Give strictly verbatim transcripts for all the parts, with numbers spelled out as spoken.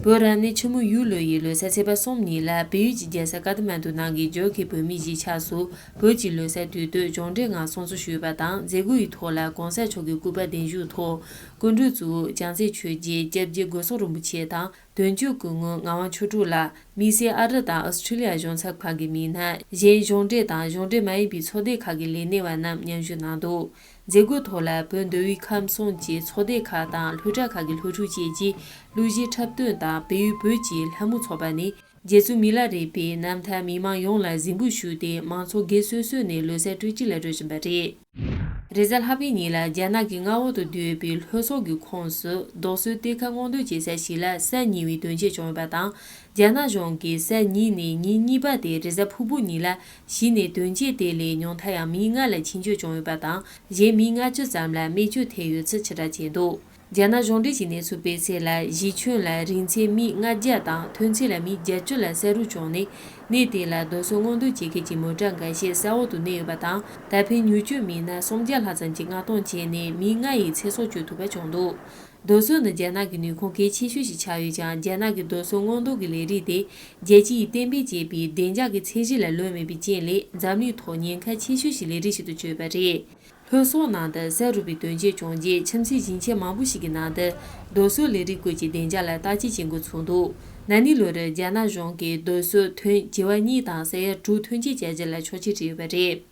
བོད་རབ་གནས་ཆུ་མོ་ཡོས་ལོ་ཡི་ལོ་གསར་ཚེས་པ་གསུམ་ཉིན་ལ་བལ་ཡུལ་གྱི་རྒྱལ་ས་ཀ་ཐ་མན་དུ་ནང་གི་འཇར་ཁའི་བོད་མིའི་གཞིས་ཆགས་སུ་བོད་ཀྱི་ལོ་གསར་དུས་སྟོན་གཞུང་འབྲེལ་ངང་སྲུང་བརྩི་ཞུས་པ་དང་། མཛད་སྒོ་ཡི་ཐོག་ལ་གོང་ས་མཆོག་གི་སྐུ་པར་གདན་ཞུས་ཐོག་སྐུ་མགྲོན་གཙོ་བོ་བྱང་རྩེ་ཆོས་རྗེ་སྐྱབས་རྗེ་སྒོ་གསུམ་རིན་པོ་ཆེ་དང་། དོན་གཅོད་སྐུ་ངོ་ངག་དབང་ཆོས་གྲུབ་ལགས། དམིགས་བསལ་ཨ་རི་དང་ཨོ་སི་ཁྲི་ལི་ཡ་གཞུང་ཚབ་ཁང་གི་མི་སྣ། གཞན་གཞུང་འབྲེལ་དང་གཞུང་འབྲེལ་མ་ཡིན་པའི་ཚོགས་སྡེ་ཁག་གི་ལས་སྣེ་བ་རྣམས་མཉམ་ཞུགས་གནང་འདུག། མཛད་སྒོའི་ཐོག་ལ་བོད་མདོ་དབུས་ཁམས་གསུམ་གྱི་ཚོགས་སྡེ་ཁག་དང་སློབ་གྲྭ་ཁག་གི་སློབ་ཕྲུག་བཅས་ཀྱིས་གླུ་གཞས་འཁྲབ་སྟོན་དང་། བལ་ཡུལ་བོད་ཀྱི་ལྷ་མོ་ཚོགས་པ་ནས་རྒྱལ་གཙུག་མི་ལ་རས་པའི་རྣམ་ཐར་མི་མང་ཡོངས་ལ་གཟིགས་འབུལ་ཞུས་ཏེ། མང་ཚོགས་སྒེར་སོ་སོ་ནས་ལོ་གསར་སྤྲོ་སྐྱིད་ལ་རོལ་བཞིན་པ་རེད། རེས་གཟའ་ལྷག་པའི་ཉིན་ལ་རྒྱ་ནག་གི་མངའ་འོག་ཏུ་ཡོད་པའི་ལྷོ་སོག་གི་ཁོངས་སུ་རྡོ་སོལ་གཏེར་ཁ་སྔོག་འདོན་བྱེད་ས་ཞིག་ལ་གསར་རྙིང་བའི་དོན་རྐྱེན་བྱུང་ཡོད་པ་དང་། རྒྱ་ནག་གཞུང་གིས་གསར་རྙིང་ནས་ཉིན་གཉིས་པ་སྟེ་རེས་གཟའ་ཕུར་བུ་ཉིན་ལ་གཞི་ནས་དོན་རྐྱེན་དེ་ལས་ཉུང་མཐའ་ཡང་མི་ལྔ་ལ་འཆིང་སྐྱོན་བྱུང་ཡོད་པ་དང་། གཞན་མི་ལྔ་བཅུ་ཙམ་ལ་རྨས་སྐྱོན་ཐེབས་ཡོད་ཚུལ་ཕྱིར་བསྒྲགས་བྱས་འདུག། རྒྱ་ནག་གཞུང་འབྲེལ་གྱི་གནས་ཚུལ་སྤེལ་གསལ་ལ། གཞིས་ཁྱོན་ལ་རིང་ཚད་མི་ལྔ་བརྒྱ་དང་ཐོན་ཚད་ལ་མི་བརྒྱད་ཅུ་ལ་བསད་རུབ་བྱུང་ནས། གནས་དེ་ལ་རྡོ་སོལ་སྔོག་འདོན་བྱེད་མཁན་གྱི་མོ་ཊ་འགའ་ཤས་ས་འོག་ཏུ་གནས་ཡོད་པ་དང་། ད་ཕན་མྱུར་སྐྱོབ་མི་སྣ་སུམ་བརྒྱ་ལྷག་ཙམ་གྱིས་མངགས་གཏོང་བྱས་ནས་མི་ལྔ་ཡི་ཚེ་སྲོག་གཅོད་ཐུབ་པ་བྱུང་འདུག། རྡོ་སོལ་ནི་རྒྱ་ནག་གི་ནུས་ཁུངས་གལ་ཆེ་ཤོས་ཤིག་ཆགས་ཡོད་ཀྱང་། རྒྱ་ནག་གི་རྡོ་སོལ་སྔོག་འདོན་གྱི་ལས་རིགས་དེ་རྒྱལ་སྤྱི་ཡིས་གཏན་འབེབས་བྱས་པའི་བདེ་འཇགས་ཀྱི་ཚད་གཞི་ལ་ལོན་མེད་པའི་རྐྱེན་ལས། འཛམ་གླིང་ཐོག་ཉེན་ཁ་ཆེ་ཤོས་ཀྱི་ལས་རིགས་ཤིག་ཏུ་གྱུར་ཡོད་པ་རེད། ལྷོ་སོག་ནང་དུ་བསད་རུབ་པའི་དོན་རྐྱེན་བྱུང་རྗེས། ཁྱིམ་མཚེས་ཞིང་ཆེན་མང་པོ་ཞིག་གི་ནང་དུ་རྡོ་སོལ་ལས་རིགས་སྐོར་གྱི་བདེ་འཇགས་ལ་བརྟག་དཔྱད་བྱེད་འགོ་ཚུགས་འདུག། ན་ནིང་ལོར་རྒྱ་ནག་གཞུང་གིས་རྡོ་སོལ་ཐོན་བྱེ་བ་གཉིས་དང་ས་ཡ་དྲུག་ཐོན་སྐྱེད་བྱ་རྒྱུ་ལ་ཆོག་མཆན་བྲིས་ཡོད་པ་རེད།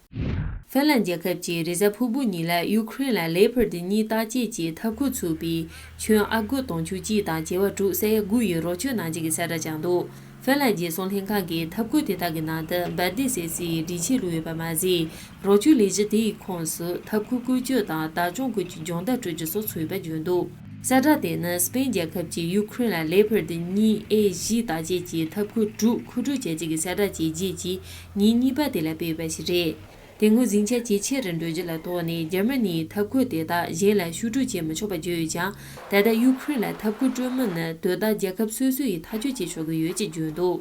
ཧྥིན་ལན་རྒྱལ་ཁབ་ཀྱིས་རེས་གཟའ་ཕུར་བུ་ཉིན་ལ་ཡུ་ཁུ་རེན་ལ་ལེ་པར་ཌི་གཉིས་བརྟག་དཔྱད་ཀྱི་འཐབ་འཁོར་ཚུད་པའི་ཁྱོན་ཨ་སྒོར་དུང་ཕྱུར་གཅིག་དང་བྱེ་བ་དྲུག་ས་ཡ་དགུ་ཡི་རོགས་སྐྱོར་གནང་རྒྱུ་གི་གསལ་བསྒྲགས་བྱུང་འདུག། ཧྥིན་ལན་རྒྱལ་སྲུང་ལྷན་ཁང་གིས་འཐབ་འཁོར་དེ་དག་གི་ནང་དུ་འབར་མདེལ་ཟེར་སའི་སྒྲིག་ཆས་བླུགས་ཡོད་པ་མ་ཟད། རོགས་སྐྱོར་ལས་གཞི་དེ་ཡི་ཁོངས་སུ་འཐབ་འཁོར་བཀོལ་སྤྱོད་དང་བདག་སྐྱོང་སྐོར་གྱི་སྦྱོང་བརྡར་སྤྲོད་རྒྱུ་སོགས་ཚུད་ཡོད་པ་བརྗོད་འདུག། གསལ་བསྒྲགས་དེ་ནི་སྤེན་རྒྱལ་ཁབ་ཀྱིས་ཡུ་ཁུ་རེན་ལ་ལེ་པར་ཌི་གཉིས་ཨེ་བཞི་བརྟག་དཔྱད་ཀྱི་འཐབ་འཁོར་དྲུག་མཁོ་སྤྲོད་བྱ་རྒྱུ་གི་གསལ་བསྒྲགས་བྱས་རྗེས་ཀྱི་ཉིན་གཉིས་པ་དེ་ལ་སྤེལ་ཡོད་པ་ཞིག་རེད། དེ་སྔོན་ཟིང་ཆ་ཇེ་ཆེ་རུ་འགྲོ་རྒྱུ་ལ་དོགས་ནས། འཇར་མ་ནིའི་འཐབ་འཁོར་དེ་དག་གཞན་ལ་བཤུ་སྤྲོད་བྱེད་མི་ཆོག་པ་བརྗོད་ཡོད་ཀྱང་། ད་ལྟ་ཡུ་ཁུ་རེན་ལ་འཐབ་འཁོར་སྤྲོད་མིན་ནི་དོ་བདག་རྒྱལ་ཁབ་སོ་སོ་ཡིས་ཐག་གཅོད་བྱེད་ཆོག་གི་ཡོད་ཅེས་བརྗོད་འདུག།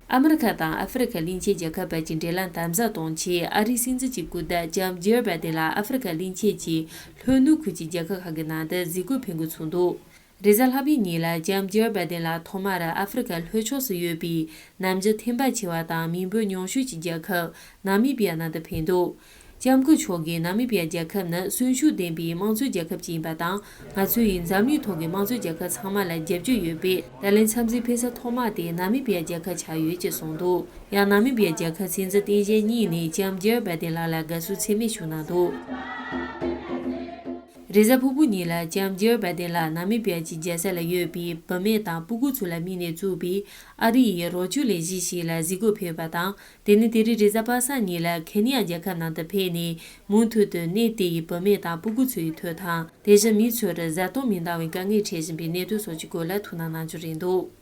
ཨ་མི་རི་ཁ་དང་ཨ་ཧྥེ་རི་ཁ་གླིང་ཆེན་རྒྱལ་ཁབ་བར་གྱི་འབྲེལ་ལམ་དམ་ཟབ་གཏོང་ཆེད། ཨ་རིའི་སྲིད་འཛིན་གྱི་སྐུ་ཟླ་ལྕམ་ཇིལ་བྷའི་ཌེན་ལ་ཨ་ཧྥེ་རི་ཁ་གླིང་ཆེན་གྱི་ལྷོ་ནུབ་ཁུལ་གྱི་རྒྱལ་ཁབ་ཁག་གི་ནང་དུ་གཟིགས་སྐོར་ཕེབས་འགོ་ཚུགས་འདུག། རེས་གཟའ་ལྷག་པའི་ཉིན་ལ་ལྕམ་ཇིལ་བྷའི་ཌེན་ལགས་ཐོག་མར་ཨ་ཧྥེ་རི་ཁ་ལྷོ་ཕྱོགས་སུ་ཡོད་པའི་ནམ་རྒྱུན་ཐན་པ་ཆེ་བ་དང་མི་འབོར་ཉུང་ཤོས་ཀྱི་རྒྱལ་ཁབ་ན་མི་བི་ཡ་ནང་དུ་ཕེབས་འདུག། ལྕམ་སྐུ་མཆོག་གིས་ན་མི་བི་ཡ་རྒྱལ་ཁབ་ནི་གསོན་ཤུགས་ལྡན་པའི་དམངས་གཙོའི་རྒྱལ་ཁབ་ཅིག་ཡིན་པ་དང་། ང་ཚོ་ཡིས་འཛམ་གླིང་ཐོག་གི་དམངས་གཙོའི་རྒྱལ་ཁབ་ཚང་མ་ལ་རྒྱབ་སྐྱོར་ཡོད་པས། ད་ལན་འཚམས་གཟིགས་ཕེབས་ས་ཐོག་མ་དེ་ན་མི་བི་ཡ་རྒྱལ་ཁབ་ཆགས་ཡོད་ཅེས་གསུངས་འདུག། ཡང་ན་མི་བི་ཡ་རྒྱལ་ཁབ་སྲིད་འཛིན་རྟེན་གཞི་གཉིས་ནས་ལྕམ་ཇིལ་བྷའི་ཌེན་ལགས་ལ་དགའ་བསུ་ཚད་མེད་ཞུས་གནང་འདུག། རེས་གཟའ་ཕུར་བུ་ཉིན་ལ་ལྕམ་ཇིལ་བྷའི་ཌེན་ལགས་ན་མི་བི་ཡ་གྱི་རྒྱལ་ས་ལ་ཡོད་པའི་བུད་མེད་དང་སྤུ་གུ་ཚོ་ལ་དམིགས་ནས་བཙུགས་པའི་ཨ་རི་ཡི་རོགས་སྐྱོར་ལས་གཞི་ཞིག་ལ་གཟིགས་སྐོར་ཕེབས་པ་དང་། དེ་ནས་དེ་རིང་རེས་གཟའ་པ་སངས་ཉིན་ལ་ཁེ་ནི་ཡ་རྒྱལ་ཁབ་ནང་དུ་ཕེབས་ནས། མུ་མཐུད་དུ་གནས་དེ་ཡི་བུད་མེད་དང་སྤུ་གུ་ཚོའི་འཐུས་དང་། དེ་བཞིན་མི་ཚོར་བཟའ་བཏུང་མི་འདང་བའི་དཀའ་ངལ་འཕྲད་བཞིན་པའི་གནད་དོན་སོགས་ཀྱི་སྐོར་ལ་ཐུགས་སྣང་གནང་རྒྱུ་རེད་འདུག།